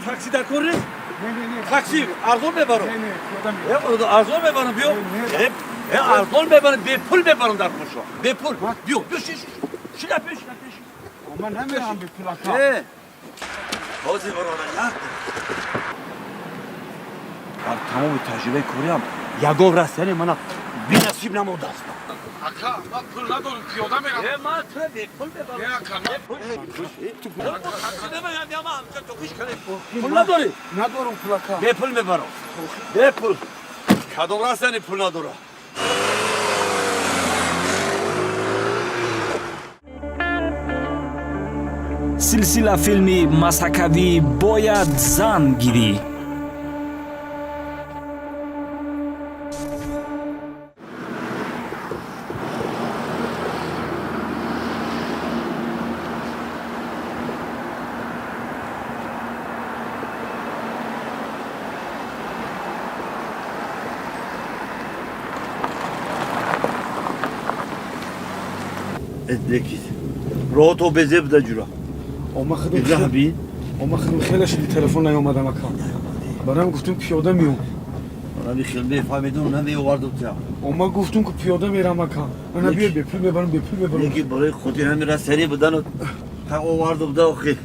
Такси дар кор нест? Не, не, не. Такси арзон мебарам. Не, не, пиёда мерам. Арзон мебарам, биё. Не, Арзон мебарам, бепул мебарам дар куршо. Бепул. Биё, биё, ши, ши. Ши, пеш, пеш. Ман намерам бепул, ака. Ҳозир бародар, як. Дар тамоми таҷрибаи кориам ягон растани мана бенасиб намондааст. Ака, ман пул надорам, пиёда мерам. Ман тура бепул мебарам. Не, ака, Пул надорӣ? Надорам пул, ака. Бепул мебарам. Бепул. Кадом растани пул надорад? Силсила филми масхакавӣ «Бояд зан гирӣ». Лекин роҳто безеб да ҷура. Ома худам. Раҳби. Ома худам хеле шуди, телефон наёмадам, ака. Барам гуфтум, пиёда миём. Нами хел мефаҳмидум, намеовардум тя. Ома гуфтум, ки пиёда мерам, ака. Ана биё, бепул мебарам, бепул мебарам. Лекин барои хотир ҳамин растани будану та овардум да охи.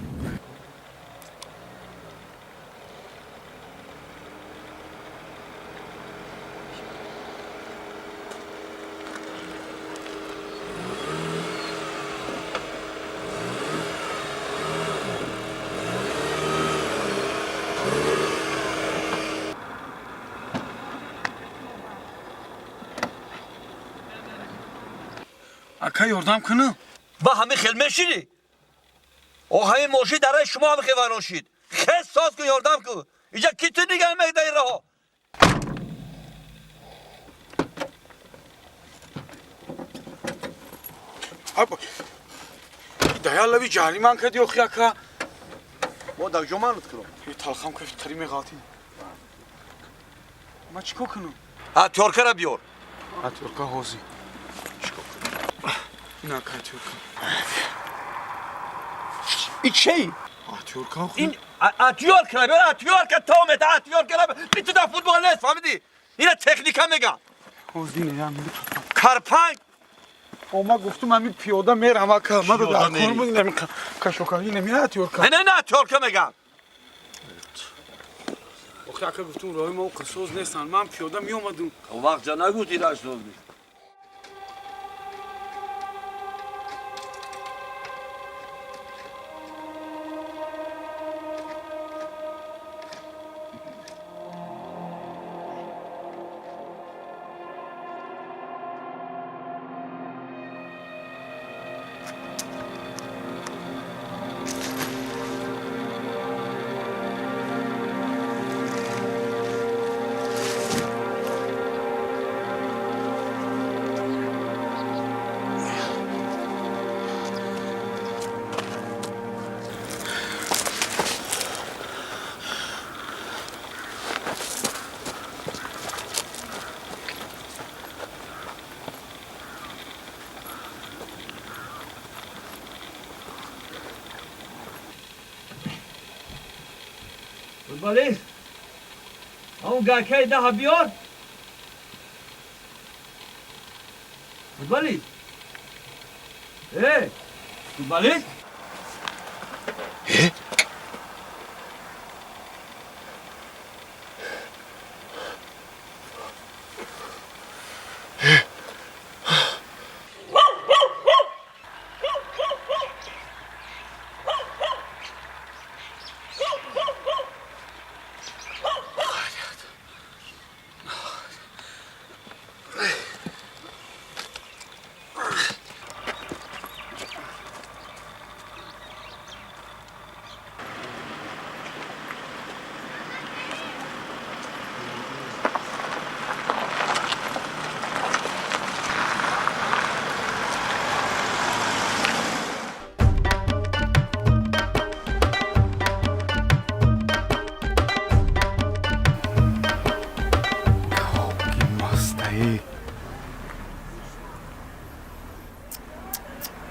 Ака, ёрдам кунам. Ба ҳамин хел мешинӣ? О, ҳамин мошин дараи шумо ҳам хел вайрон шид. Хел соз кун, ёрдам кун. Иҷа ки ту нигаҳ мекда ин раҳо? Даялави ҷаҳли ман кади охи, ака. Мо дар ҷо манут кунам. Талхам кафи тари меғалтӣ. Ман чӣ кор кунам? Тёркара биёр. Тёрка ҳозир. Ин, ака, тёрка. И чей? Тёрка. Ин отвёрка биёр, отвёрка то мета, отвёрка. Би ту дар футбол нест, фаҳмидӣ? Ина техника мегам. Ҳозир не, ям. Карпанг. Ома гуфтум, ами пиёда мерам, ака. Ма дар кор буд, инами кашока, инами отвёрка. Не, не, не, отвёрка мегам. Охи, ака, гуфтум, роҳи мо қисоз нестанд. Ман пиёда меомадум. Вақт ҷа нагуфти раш соз нест. Футболист, ҳамун гайкаи даҳа биёр. Футболист, э, футболист. Ки мастае,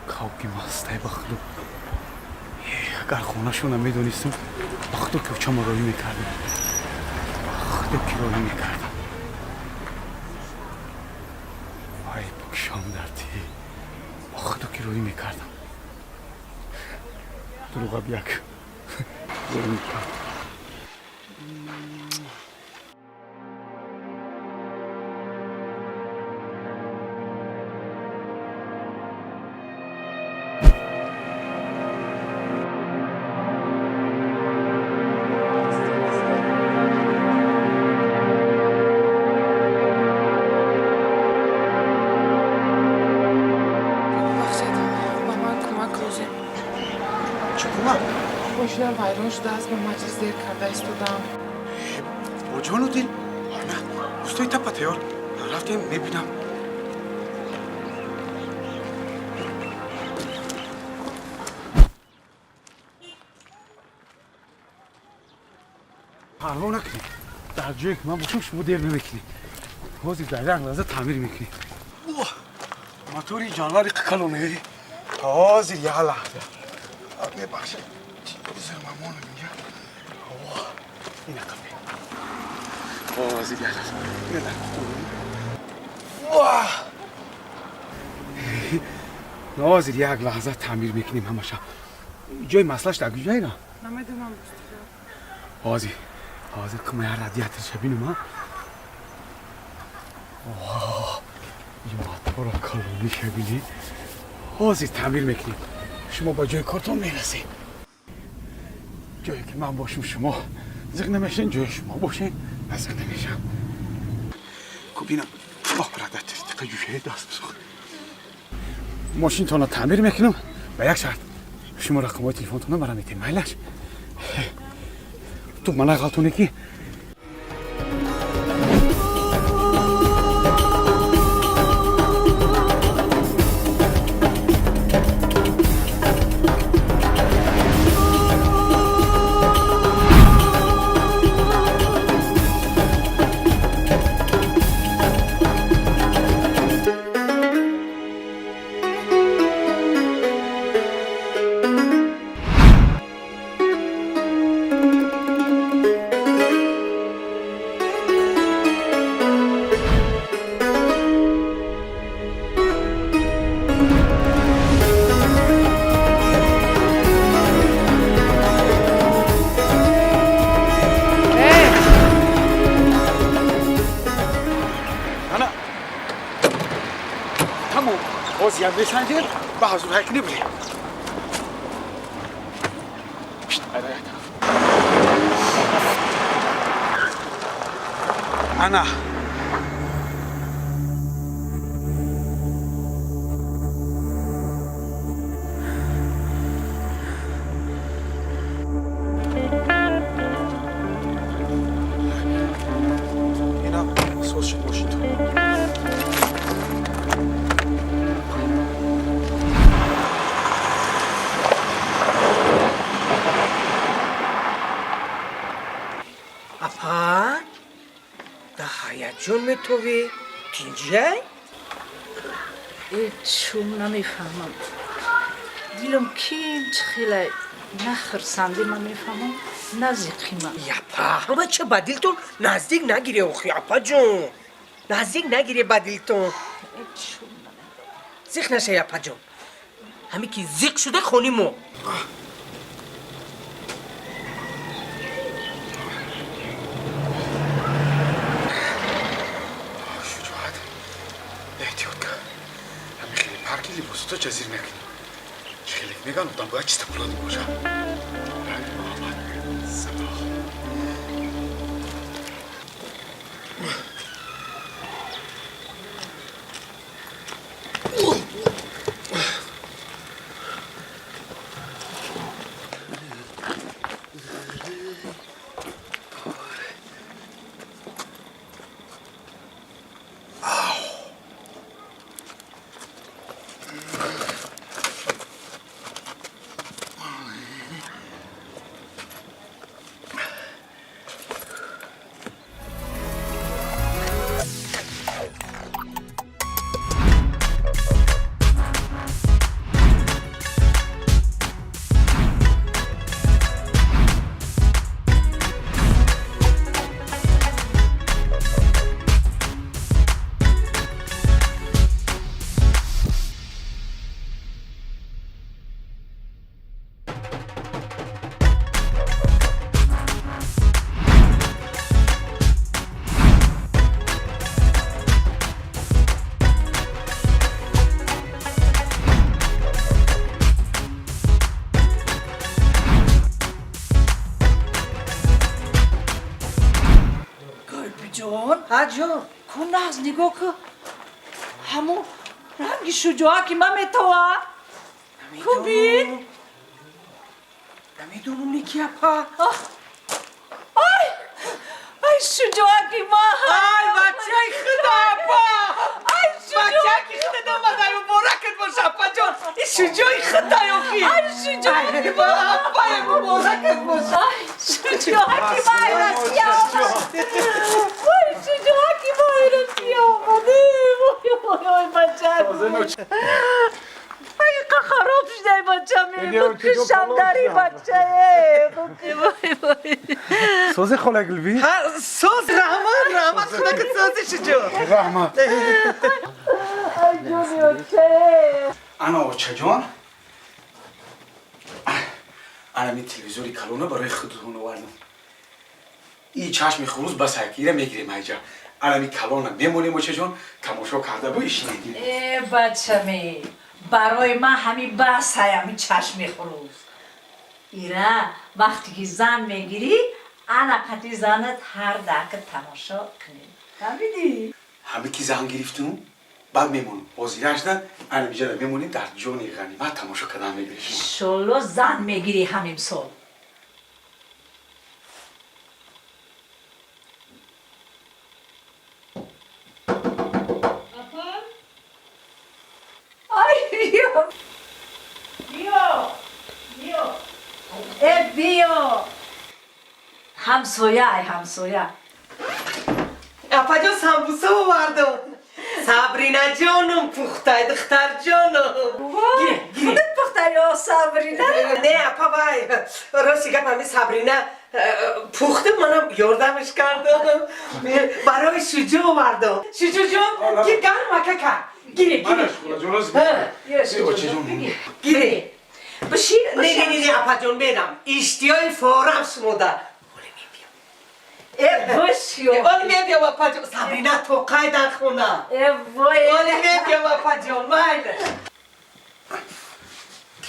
кавки мастае, ба худо. Агар хонашона медонистам, ба худо кӯчамо роҳӣ мекардам. Ба худо ки роҳӣ мекардам. Вай, букшом дар ти. Ба худо ки роҳӣ мекардам. Дурӯға бияк. Роҳӣ мекардам. Мошинам вайрон шудааст, ба маҷлис дер карда истодам. Бо ҷону дил? На, устои тапа тайёр. Рафтем, мебинам. Парво накунед. Дар ҷое ки ман бошам, шумо дер намекунед. Ҳозир дар як лаҳза таъмир мекунед. Мотори ҷанвари қикалоне. Ҳозир як лаҳза. Мебахшед. Бизор мамонам инҷа. Ина қафе. Ҳозир як лаҳза. Ина дар қуту. Ҳозир як лаҳза таъмир мекунем ҳамаша. Ҷои маслаш дар куҷое на? Намедонам. Ҳозир. Ҳозир ки мая радиаторша бинам, а? Ин мотора калониша бинед. Ҳозир таъмир мекунем. Шумо ба ҷои кортон мерасед. Ҷое ки ман бошам, шумо зиқ намешен, ҷои шумо бошен, ман зиқ намешам. Ку бинам, радиатор тиқа ҷӯшаи даст бисӯхт. Мошинтонро таъмир мекунам ба як шарт. Шумо рақамҳои телефонтонро мара метем, майлаш? Ту мана ғалтоне ки месанҷер ба ҳазур ҳайкни бирем. Ана ина соз шуд мошинтон. Апа, да ҳаяҷон метовӣ, тинҷай? Чум намефаҳмам. Дилам ким чӣ хелай, на хирсандӣ ман мефаҳмам, на зиқима. Япа, ҳама ча ба дилтон наздик нагире охи, апаҷон. Наздик нагире ба дилтон. Зиқ наша, япаҷон. Ҳаме ки зиқ шуда хони мо. Либосото ҷазир мекунӣ. Чӣ хеле меган, одам бояд чиста пулоди боша. Ранги Муҳаммад Сабоҳ. Апаҷон, ку нағз нигоҳ ку, ҳамун ранги шуҷоа ки ман метова. Ку бин. Намедонам, неки апа. Ай, ай, шуҷоа ки ман. Ай, бачаи худо, апа. Ай, бача ки худо омадай, муборакат боша, апаҷон. И шуҷои худай охи. Ай, шуҷоа ки ман. Апай, муборакат боша. Ай, шуҷоа ки ман, Россия омад. Ой, шуҷоа ки ман, Россия омад. Ой, ой, ой, бача. Ай, қа хароб шудай, бача ми. Бикушам дари бача. Сози, хола Гулби? Соз, раҳмат, раҳмат, худо ки сози, шуҷо. Раҳмат. Ай, ҷони оча. Ана, очаҷон, ана ми телевизори калона барои худтон овардам. И чашми хурӯз басак, ира мегирем айҷа. Ана ми калона мемонем, очаҷон, тамошо карда бо ишинедим. Э, бачами, барои ман ҳами бас, ҳами чашми хурӯз. Ира вақте ки зан мегирӣ, ана қати занат ҳар дака тамошо кунӣ, фаҳмидӣ? Ҳаме ки зан гирифтум, баъд мемонам. Ҳозирашда ана миҷада мемонем, дар ҷони ғанимат тамошо кардан мегирем. Иншолло, зан мегирӣ ҳамин сол. Ай, биё, биё, биё, э, биё, ҳамсоя, ай, ҳамсоя. Апаҷон, самбуса овардам. Сабрина ҷоном пухтай, духтарҷоном. Худат пухтай ё Сабрина? Не, апа, вай, рости гап, ҳами Сабрина пухту, манам ёрдамаш кардам. Барои Шуҷо овардам. Шуҷо ҷон, гир, гарм акака. Гире, гире. Гире. Бишин. Не, не, не, апаҷон, мерам. Иштиҳои форам шумода. Э, бишё. Оли мебиём, апаҷон. Сабрина тоқай дар хона. Э, вой. Оли мебиём, апаҷон, майли.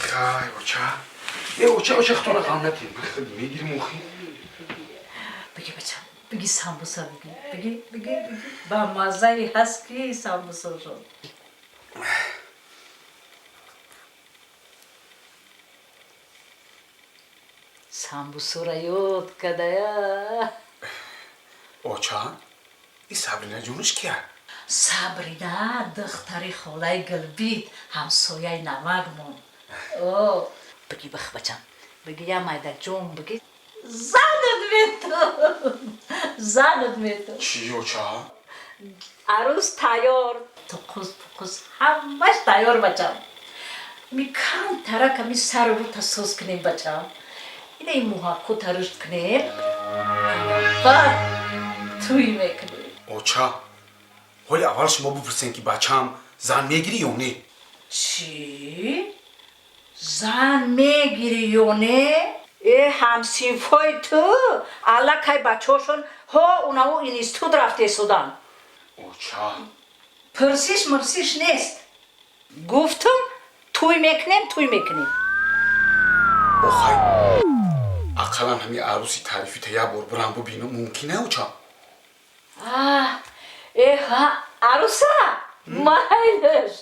Хай, оча. Э, оча, оча, худтона ғам натед. Мегирим охи. Биги, бачам, биги, самбуса биги, биги, биги, биги. Ба маззаи ҳаст ки самбусашон. Самбусура ёд кадая. Оча, и Сабрина ҷонаш кия? Сабрина духтари холаи Гулбит, ҳамсояи намакмон. О, биги, бих, бачам, биги, я майда ҷон, биги, занат мету, занат мету. Чӣ, оча? Арӯз тайёр, туқуз пуқуз ҳамаш тайёр, бачам. Ми кам тарака ми сару рута соз кунем, бачам, ина ин муҳаккута рушд кунем, баъд тӯй мекунем. Оча, ҳоли аввал шумо бипурсем, ки бачаам зан мегирӣ ё не? Чӣ? Зан мегирӣ ё не? Э, ҳамсинфҳои ту аллакай бачаҳошон ҳо унаву институт рафта истоданд. Оча. Пурсиш мурсиш нест, гуфтум, тӯй мекунем, тӯй мекунем. Охай, ақаллан ҳами арӯси таърифита як бор бирам бубинам, мумкин е, оча? Э, арӯса майлаш,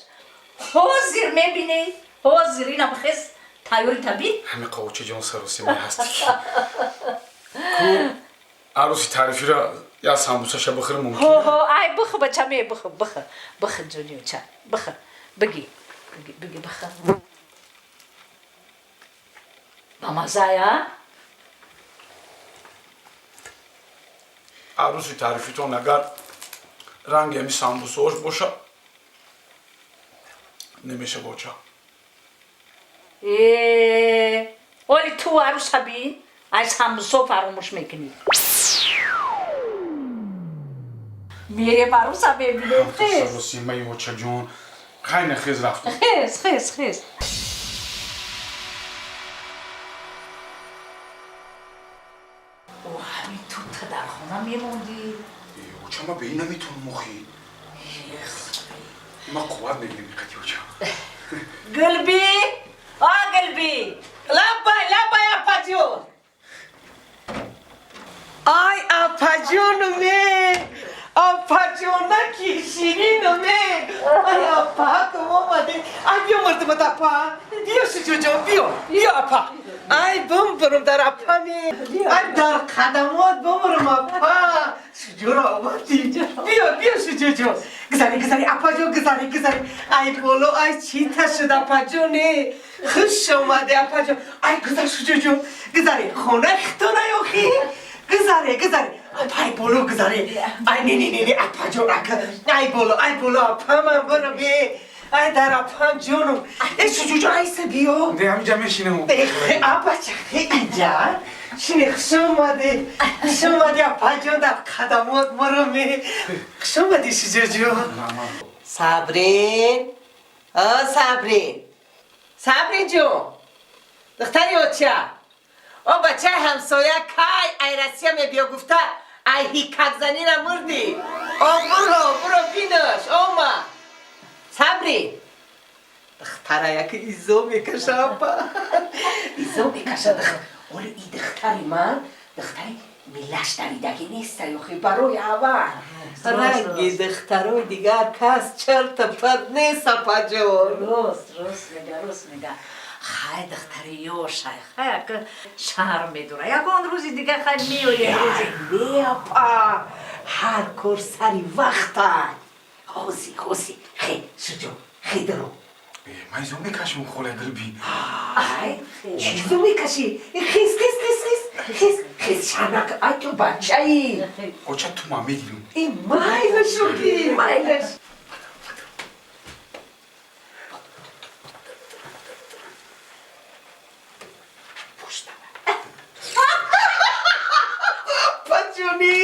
ҳозир мебинӣ, ҳозир инам хез тайёри табин. Ҳами қавочаҷон, саросима ҳастӣ ку, арӯси таърифира як самбусаша бихӯрам, мумкин? Ҳо, ҳо, ай, бихӯ, бача, ме, бихӯ, бихӯ, бихӯ, ҷони оча, бихӯ, биги, биги, биги, бихӯ. Ба маззая. Арӯси таърифитон агар ранги ҳами самбусаош боша, немеша, боча. Э, оли ту арӯса бин, ай самбусо фаромӯш мекунӣ. Мерем, арӯса мебинем, хез. Саросимаи, очаҷон, хайна, хез, рафтем. Хез, хез, хез. О, ҳамин тута дар хона мемондӣ. Оча, ма бе ин наметавонам охи. Ма қувват мегирем диққати, оча. Гулби, а, Гулби! Лаббай, лаббай, апаҷон. Ай, апаҷонум, е, ширинам, ай апакам омаде. Ай биё мардумат апа, биё Шуҷоъ ҷон, биё, биё апа. Ай бумбурум дар апами, ай дар қадамот бумурум апа. Шуҷоъро овардӣ. Биё, биё Шуҷоъ ҷон. Гузари, гузари апаҷон, гузари, гузари. Ай боло, ай чита шуд апаҷоне. Хуш омаде апаҷон. Ай гузар Шуҷоъ ҷон, гузари. Хонаи хитона охи. Гузаре, гузаре. Апай боло гузаре. Ай не не не не апаҷон ака. Ай боло, ай боло апаман баро бе. Ай дар апам ҷонум. Э Шуҷоъ ҷон, айса биё. Не, ҳаминҷа мешинам. Апача, инҷа. Шине, хуш омаде. Хуш омади апаҷон, дар қадамот маро ме. Хуш омади Шуҷоъ ҷон. Сабрин. О Сабрин. Сабрин ҷон. Духтари оча. О бачаи ҳамсоя кай ай Россия мебиё гуфта, ай ҳикакзанира мурдӣ. О буро, буро бинаш, ома. Сабрин. Духтара яки изо мекаша апа. Изо мекаша духтар. Оли и духтари ман, духтари милаш даридагӣ неста ёхи барои ҳава. Ранги духтарои дигар кас чарта пар нест апаҷон. Рост, рост мега, рост мега. Хай, духтари ёшай, хай ака шарм медора. Ягон рӯзи дига хай меоем рӯзи. Не апа, ҳар кор сари вақта. Ҳози, ҳози, хе, Шуҷоъ, хе даро. Ман изо мекашам, хола Гулби. Ай, чизо мекашӣ? Хис, хис, хис, хис, хис, хис, шанак, ай ту бачаи. Оча, ту ман мегирам. И майлаш, уки, майлаш. Апаҷони!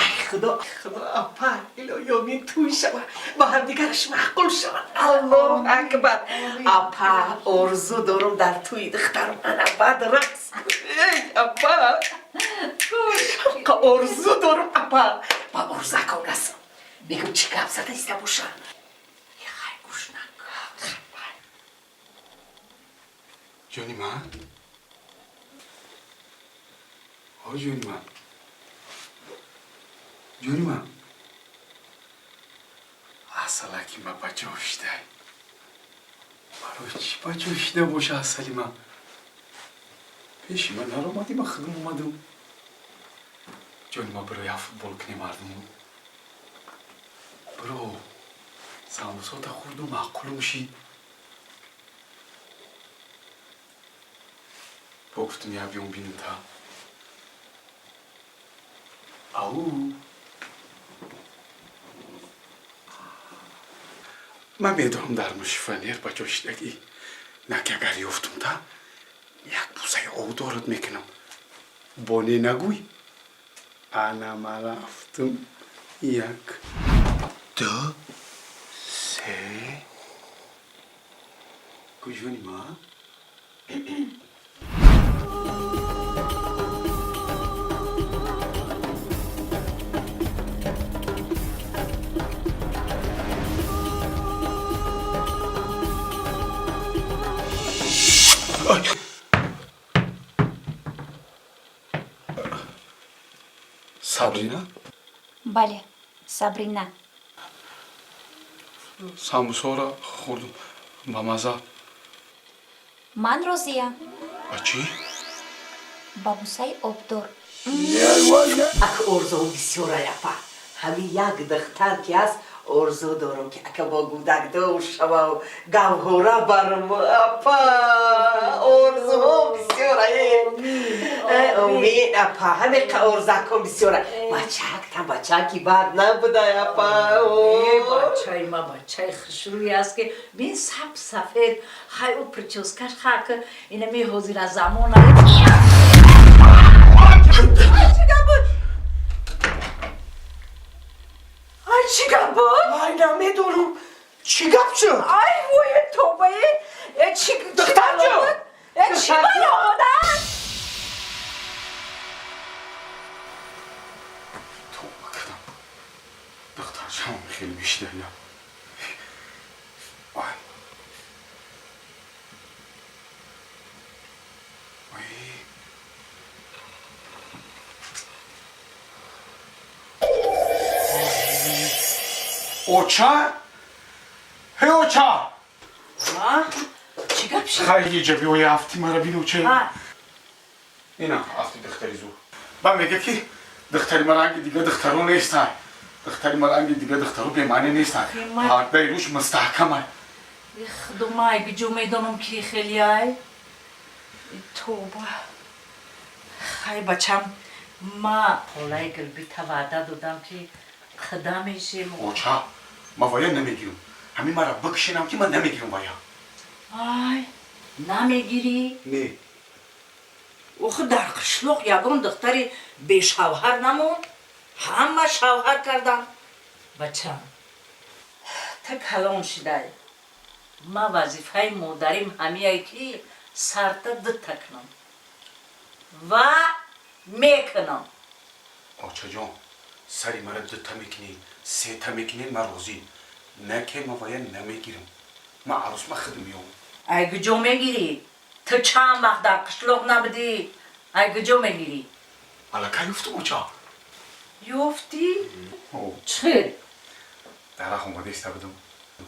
Ай худо, худо, апа, илоҳиёмин тӯй шава, ба ҳамдигараш маъқул шавад. Аллоҳ акбар. Апа, орзу дорум дар тӯи духтарам ана баъд рақс. Эй, апа! Орзу дорум, апа. Ба орзаком расам. Мегум чӣ гап зада иста бошам. Хай гӯш накун. Ҷони ман? О ҷони ман? Ҷони ман? Асалаки ма ба ҷо шидай. Барои чӣ ба ҷо шида боша асали ман? Пеши ман наромадӣ, ман худам омадам. Ҷони ман, биро як футбол кунем мардуму. Биро. Самбусота хӯрду маъқулум шид. Бо гуфтум як биём бинам та. Ау. Ман медонам дар мушифанер ба ҷо шидагӣ. Нак агар ёфтум та, як бусаи обдорат мекунам. Бо не нагӯй. Ана ман рафтум. Як, ду, се. Куҷони ман? Сабрина? Бале, Сабрина. Самбусоро хӯрдум. Ба маза. Ман розиям. Ба чӣ? Ба бусаи обдор. Ак орзуам бисёрай апа. Ҳамин як духтар ки ҳаст, орзу дорам ки ака бо гудакдор шавам, гавҳора барам апа. Орзуҳо бисёрай. Омин апа, ҳамин орзаком бисёрай. Бачактам бачаки бад набудай апа. Бачаи ма бачаи хушрӯй аст ки бин саб сафед, хай ӯ прическаш хак ина меҳозира замона. Чӣ гап буд? Ай чӣ гап буд? Ай намедонам. Чӣ гап шуд? Ай вой тобае! Э чӣ Духтарҷон! Э чӣ бало омадан? Тоба кардам. Духтарчам хеле мешида. Ай. Ой. Оча? Ҳе, оча! Чӣ гап шуд? Хай, иҷа биёя, афти мара бин, оча. Ина афти духтари зур. Ба мега, ки духтари ма ранги дига духтаро нестай. Духтари ма ранги дига духтаро бемаъне нестай. Пардаи рӯш мустаҳкамай. Худомай, биҷо медонам, ки хелияй. Тоба, хай, бачам, ма холаи Гулбита ваъда додам, ки қида мешем. Оча, ма вая намегирам. Ҳамин мара бикшинам, ки ман намегирам вая. Ай, намегирӣ? Не. Охи дар қишлоқ ягон духтари бешавҳар намонд, ҳама шавҳар карданд. Бачам, та калон шидай. Ма вазифаи модарим ҳамияе, ки сарта дута кунам ва мекунам. Очаҷон, сари мара дута мекунӣ, сета мекунӣ, ман розӣ. Не ке ма вая намегирам. Ман арӯсма худ меём. Ай, куҷо мегирӣ? Ту чанд вақт дар қишлоқ набудӣ, ай куҷо мегирӣ? Аллакай ёфтум, оча. Ёфтӣ? Чӣ? Дарах омада иста будум,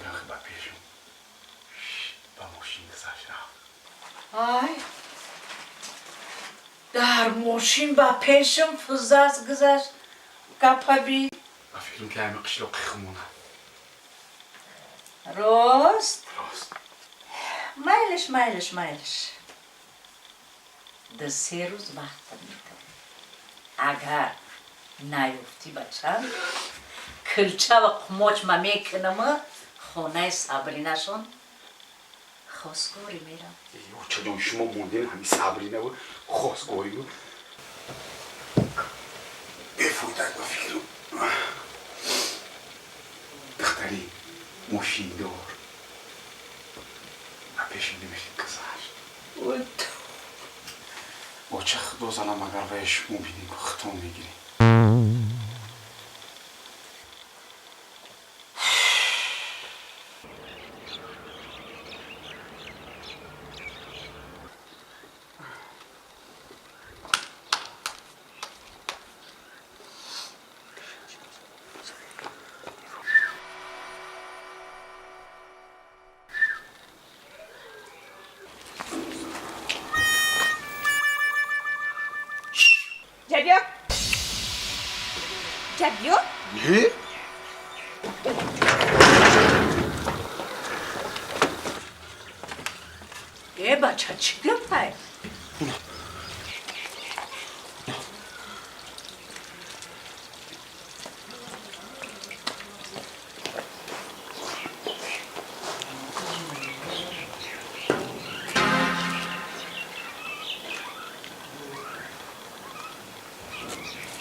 дахи ба пешум ба мошин гузашт, рафт. Ай, дар мошин ба пешам фузаст гузашт, гапаби. Ба фикрам, ки ҳами қишлоқи хумона. Рост? Рост. Майлиш, майлиш, майлиш. 2-3 рӯз вақт метавон. Агар наёфтӣ, бачам, килча ва қумоч ма мекунама, хонаи Сабринашон хосгорӣ мерам. Очаҷон, шумо монден ҳами Сабринаву хосгорию бефоида. Ба фикрам, духтари мошиндор ба пешим намешид, гузашт. Оча, худо занам, агар вая шумо бинед, хитон мегиред. Ҷабиё, Ҷабиё! Не. Э, бача, чӣ гапай?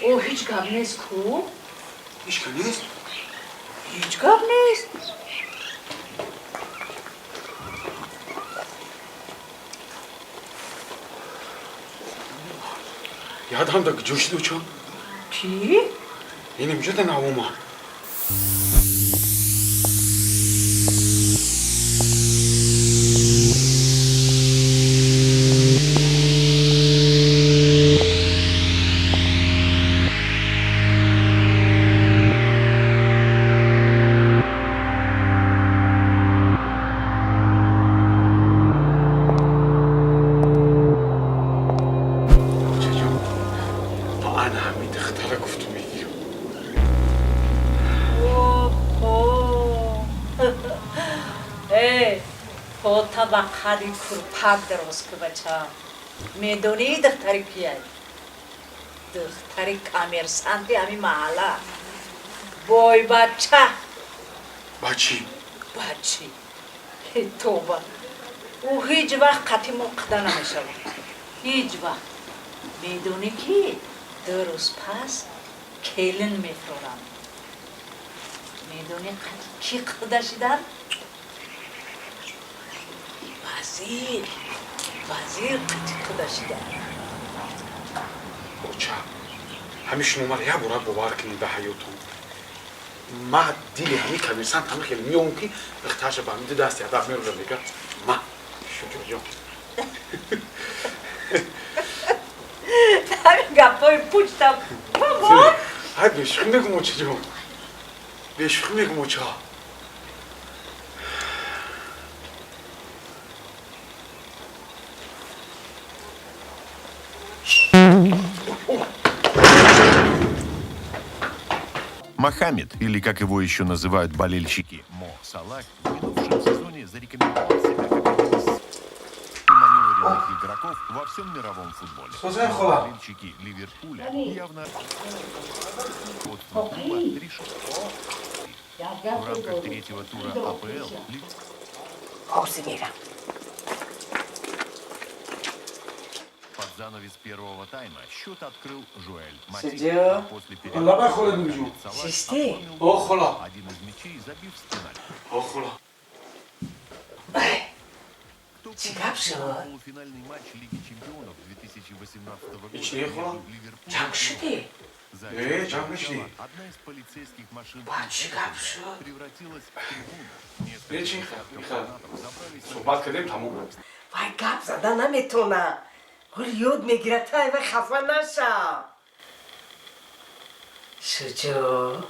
О, ҳеҷ гап нест ку. Ҳеҷ гап нест. Ҳеҷ гап нест. Ядам да куҷо шуд, оча? Чӣ? Инамҷо да навома. Очаҷон, ба ана ҳами духтара гуфту мегирам. Оҳо, э, пота ба қади курпак дароз ку, бачам. Медонӣ, духтари кияй? Духтари коммерсанти ҳами маҳалла, бойбача. Ба чӣ? Ба чӣ? Тоба, ӯ ҳеҷ вақт қати мо қида намешавад, ҳеҷ вақт. Медонӣ, ки 2 рӯз пас келин мефурорам? Медонӣ, қати кӣ қида шидан? Вазир, вазир қати қида шидан. Оча, ҳами шумо мара як бора бовар кунед ба ҳаётон. Ма дили ҳами коммерсант ҳами хеле меом, ки духтарша ба ҳами ду дасти адаб мерӯза, мега: «Ма, Шуҷоҷон». Ҳамин гапҳои пучтам бобо. Ҳай, бешухӣ мегум, очаҷон. Бешӯхӣ мегум, оча. Мохаммед, или как его еще называют болельщики, Мо Салах, в минувшем сезоне зарекомендовал себя как один из маневренных игроков во всем мировом футболе. Созай, хола. Болельщики Ливерпуля явно клуба решили. В рамках третьего тура АПЛ Ҳозир мерам. Под занавес первого тайма счет открыл Жуэль Матип. Сидя. А после перерыва Лабай, хола Гулбиҷон. Салах Систи. оформил О, хола. один из мячей, забив с пенальти. О, хола. Кто Чӣ помнит гап шуд? полуфинальный матч Лиги чемпионов 2018 года И чьи, хола? между Ливерпулем Ҷанг и шудӣ? За Э, час ҷанг до нашудӣ. начала одна из полицейских машин Ба, чӣ гап шуд? превратилась в трибуну. Несколько Э, чӣ десятков Михаил? фанатов забрались на Суҳбат кардем, тамом. Вай гап зада наметона. Ҳол ёд мегирад, тай вай хафа нашав. Шуҷоъ.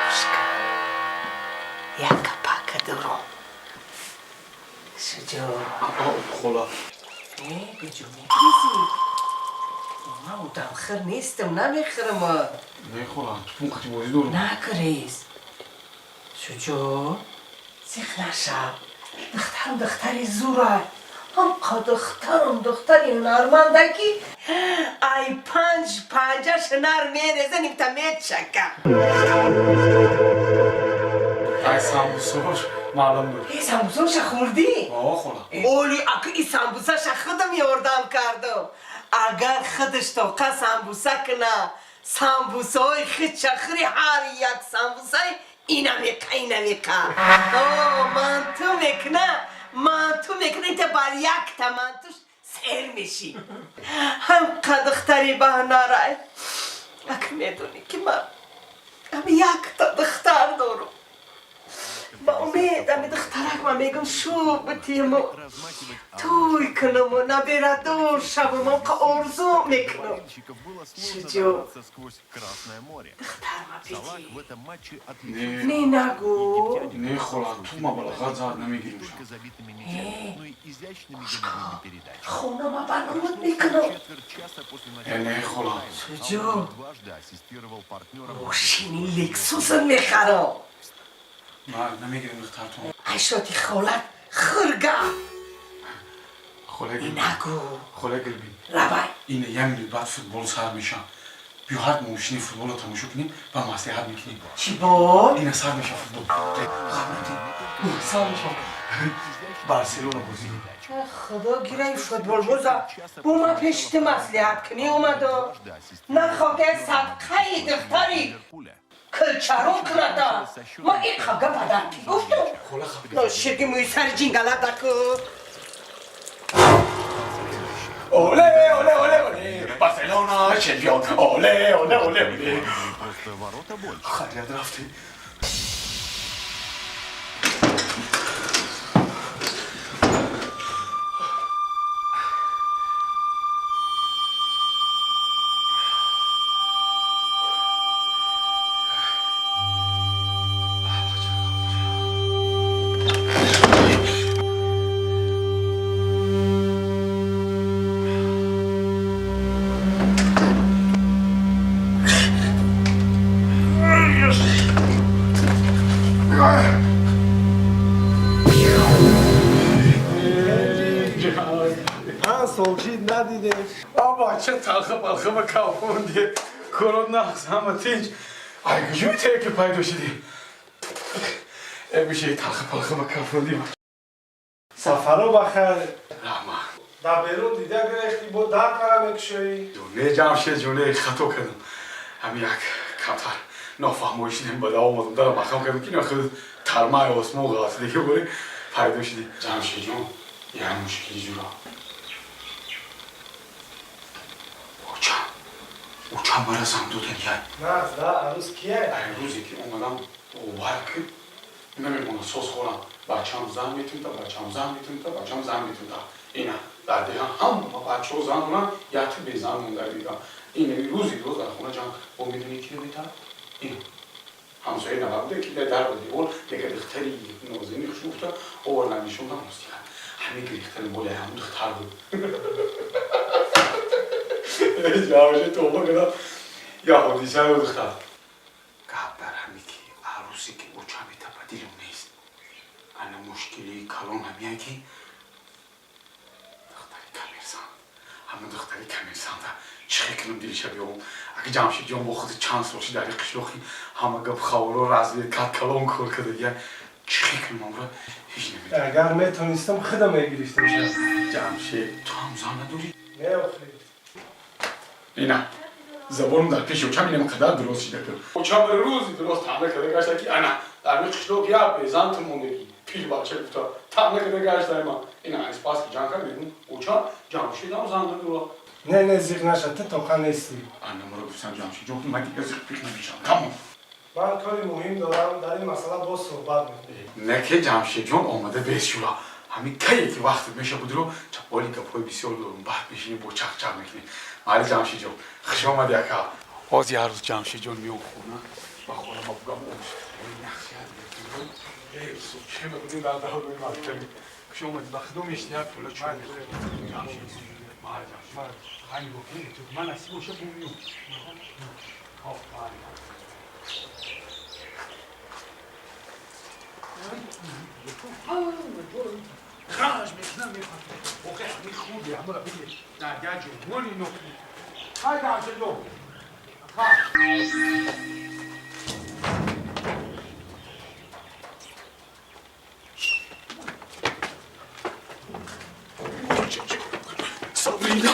Гӯш кун. Як гапака дорам. Шуҷоъ. О, хола. Э, куҷо мегрезӣ? Ман одамхӯр нестам, намехӯрам. Не, хола, тупун қати бозӣ дорам. Нагрез. Шуҷоъ, зиқ нашав. Духтарам духтари зурай. Ҳамқа духтарам духтари ҳунарманда, ки ай панҷ панҷа шунар мереза, нимта мечака. Ай самбусош маълум буд. Э, самбусоша хӯрдӣ? О, хола. Оли, ака, и самбусаша худам ёрдам кардам. Агар худаш тоқа самбуса куна, самбусаҳои худша хӯри, ҳар як самбусаи инамиқа, инамиқа. О, манту мекуна, манту мекуна, инта бар якта мантуш сер мешӣ. Ҳамқа духтари баҳнарай. Ака, медонӣ, ки ман ҳами якта духтар дорам. Ба умед ами духтарак ман мегум шу битиму размахивать тӯй кунаму набирадор шавам, қа орзу мекунам. болельщиков было сложно Шуҷоъ. добраться сквозь Красное море. Духтарма Салах битӣ. в этом матче отличился Не нагӯ. Не, хола, ту мабалағат зад не намегирим. только забитыми мячами, но и изящными голевыми передачами. Хонама ба номат мекунам. Четверть часа после Э, начала не, хола. Шуҷоъ. он дважды ассистировал партнерам. Мошини Лексусан мехарам. На, намегирим духтартон. Айшоти холат хӯрга. Хола Гулбин. Нагӯ. Хола Гулбин. Лабай. Ина як минут баъд футбол сар меша. Биё, ҳар мошини футболро тамошо кунем ва маслиҳат мекунем. Чӣ бод? Ина сар меша футбол. Сар меша. Барселона бозӣ. Худо гираи футболбоза бо ман пеши ту маслиҳат кунӣ омадо. Нахоҳте садқаи духтари Ливерпуля. килчарон кунада. Ман ин қабга падар ки гуфтум. Хола, хафа. Ноширги мӯи сари ҷингаладаку. Оле, оле, оле, оле. Барселона чемпион. Оле, оле, оле, оле. Просто ворота больше. Хайрият рафтем. 5 сол шид надидем. Бача, талха балха ба кавфонди. Корот нағз, ҳама тинч. Ай, куҷо теки пайдо шудӣ? Э, биши талха балха ба кавфонди. Сафаро бахайр. Раҳмат. Дар берун дида гирехтӣ, бо дар кара мекушоӣ. Не, Ҷамшед ҷоне, хато кардам. Ҳами як камтар нофаҳмоӣ шудем, ба давом омадам, дара махам кардам, ки нахуд тармаи осмон ғафтидаги боре пайдо шудӣ. Ҷамшед ҷон, як мушкили ҷура. Очам, очам мара зан додан яй. Нағз да, арӯз кия? Ай рӯзе ки омадам, бовар ки намемона соз хӯрам. Бачам зан метунта, бачам зан метунта, бачам зан метунта. Ина дар деҳа ҳама бачаҳо зан доранд, якти безан монда дидам. Ин рӯзи рӯз дар хона ҷанг бо медонӣ ки метавад? Ин ҳамсоя набуда ки дар девор яке духтари нозини хушгуфта овардан нишондан мустиқам. Ҳамин гирифтани моли ҳамун духтар буд. Ҷамшед тоба кардам. Я ҳодисаро духтар. Гап дар ҳаме ки арӯсе ки оча метапа дилам нест. Ана мушкилии калон ҳамия ки духтари коммерсант. Ҳама духтари коммерсанта чӣ хел кунам дилиша биёбам. Ака Ҷамшедҷон бо худи чанд сол шид дар қишлоқи ҳама гап хабаро разведкат калон кор кардагия. Чӣ хел кунам амра ҳеҷ намедонам. Агар метонистам худам мегирифтам. Ҷамшед, ту ҳам зан надорӣ? Не охи. Ина забонам дар пеши очам инам қадар дуроз шида ки. Очам рӯзи дуроз таъна карда гашта ки ана дар ми қишлоқ як безан ту мондагӣ. Пир бача гуфта таъна карда гашта ма. Ина аз пас ки ҷанг кард мегӯм оча Ҷамшед ҳам зан надорад. Не, не, зиқ наша, ту тоқа нестӣ. Ана маро гуфтам Ҷамшедҷон, ман дигар зиқ пиқ намешавам. Тамом. Ман кори муҳим дорам, дар ин масъала боз суҳбат мекунем. Не ки Ҷамшедҷон омада бес шула. Ҳамин кае ки вақт меша будро чаполи гапҳои бисёр дорум. Баъд мешинем бо чақчақ мекунем. Майли Ҷамшедҷон, хуш омадӣ ака. Ҳозир як рӯз Ҷамшедҷон меом хона ба хона ба бугам чӣ мекунем дар давраи мактабӣ. Хуш омадӣ, ба худо мешинӣ як пула чой мехӯрем. Ҷамшед, майли Ҷамшед. Ҳай нигоҳ кун, ман насиб боша бо меом. Хоп, майли. خرج میکنم میخوام اوکی همین خوبی همون بگیر در گه جوانی نکلی های جمشید Сабрина.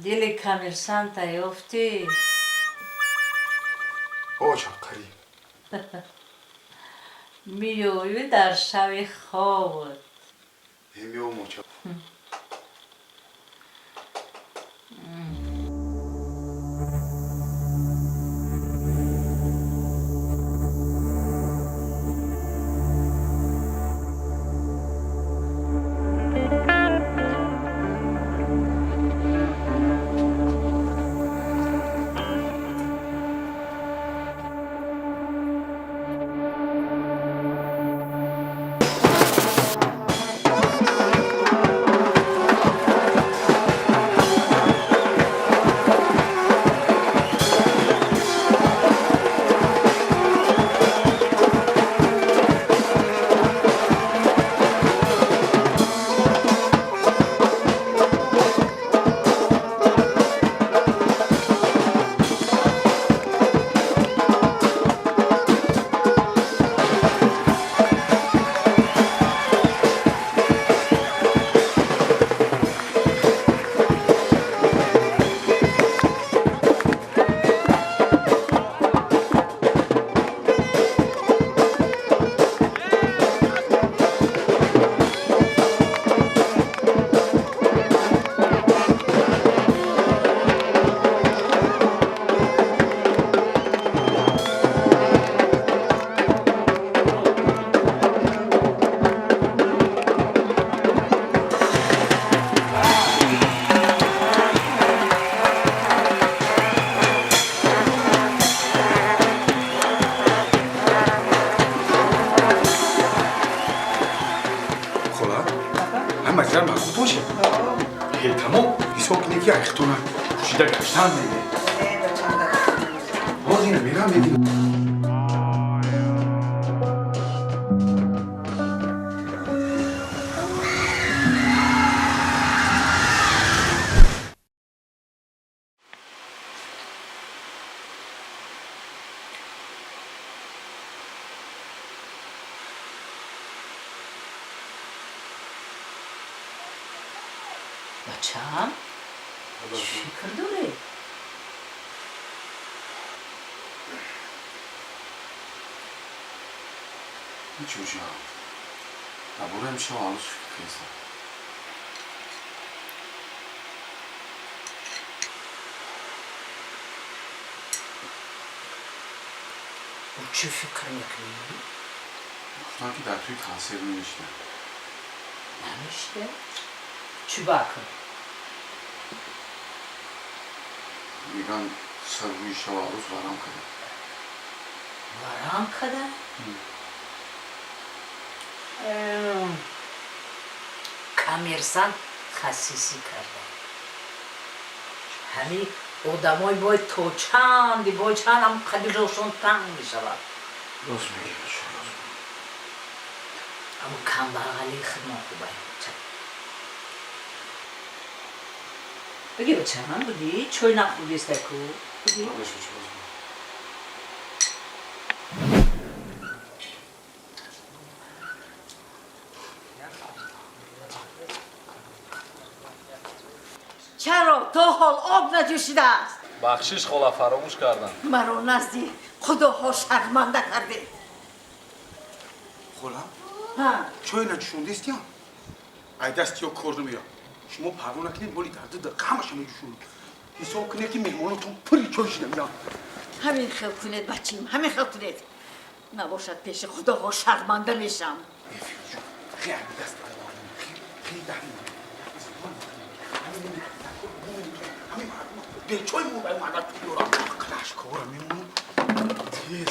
Дили коммерсанта ёфтӣ? Оча қариб. Меёӣ дар шави хобот. Меём оча. Тамом ҳисоб кунед ки айхтона пӯшида гаштан меге. Боз ина мерам мебинам. Бачам, чӣ фикр дорӣ? Ҳеҷ ҷо. Дар бораи имшаб ҳанӯз фикр кардам. Чӣ фикр мекунӣ? Гуфтам, ки дар тӯи консерт намешинам. Намешида? Чӣ бакун? Меган, саррӯи шава арӯз варам кардам. Варам када? Коммерсант хасисӣ карда. Ҳамин одамои бой то чанди бой чанд ҳам қадижошон танг мешавад. Рост мегӣ, рост. Аммо камбағалии худмон хубай. Биги, бачам, биги, чой нахӯрдистаку, биги. Чаро то ҳол об наҷӯшидааст? Бахшиш, хола, фаромӯш кардам. Маро назди худоҳо шарманда кардед. Хола, чой наҷӯшондистиям? Ай дасти ё кор намеяд. Шумо парво накунед, моли дар 2 дақиқа ҳамаша меҷӯшонед. Ҳисоб кунед, ки меҳмонотон пури чой шида меянд. Ҳамин хел кунед, бачим, ҳамин хел кунед. Набошад, пеши худоҳо шарманда мешам. Хеле даст, хеле бечой мана туёра клашкора мемонам тез.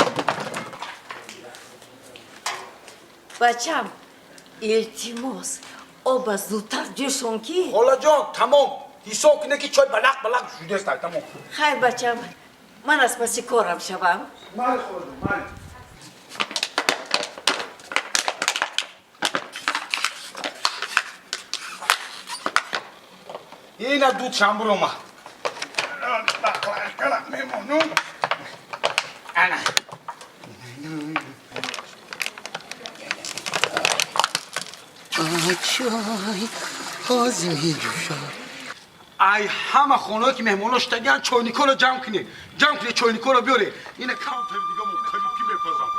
Бачам, илтимос, оба зудтар ҷӯшон, ки Холаҷон, тамом. Ҳисоб кунед, ки чой балақ балақ шудест, тамом. Хайр, бачам, ман аз паси корам шавам. Майли, холаҷон, майли. Ина дуд шамбур омад. Мемонум. Ана. Чой ҳозир меҷӯшам. Ай ҳама хонаҳое, ки меҳмонҳо шудагиан, чойникҳоро ҷамъ кунед, ҷамъ кунед, чойникҳоро биёред. Ина камтар дига мо қариб ки мепазам.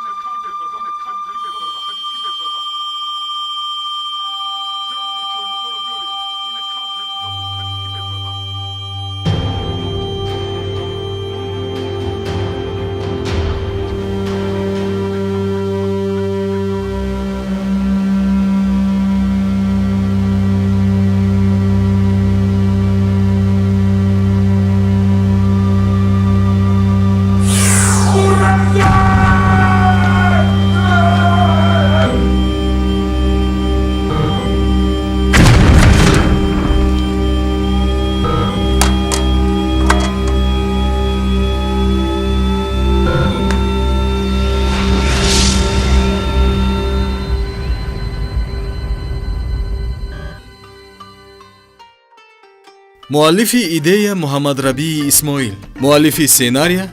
Муаллифи идея Муҳаммадрабии Исмоил, муаллифи сценария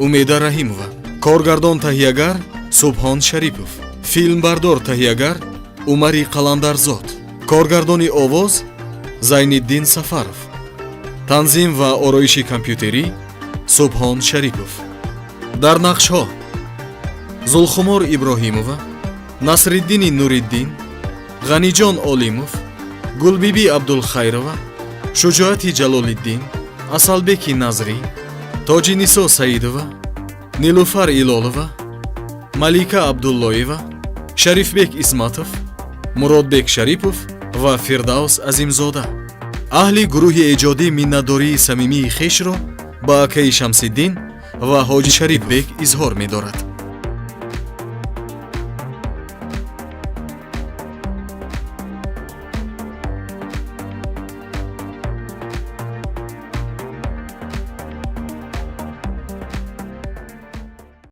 Умеда Раҳимова, коргардон таҳиягар Субҳон Шарипов, филмбардор таҳиягар Умари Қаландарзод, коргардони овоз Зайниддин Сафаров, танзим ва ороиши компютерӣ Субҳон Шарипов. Дар нақшҳо Зулхумор Иброҳимова, Насриддини Нуриддин, Ғаниҷон Олимов, Гулбибӣ Абдулхайрова, Шуҷоати Ҷалолиддин, Асалбеки Назрӣ, Тоҷинисо Саидова, Нилуфар Илолова, Малика Абдуллоева, Шарифбек Исматов, Муродбек Шарипов ва Фирдавс Азимзода. Аҳли гурӯҳи эҷодӣ миннатдории самимии хешро ба акаи Шамсиддин ва ҳоҷи Шарифбек изҳор медорад.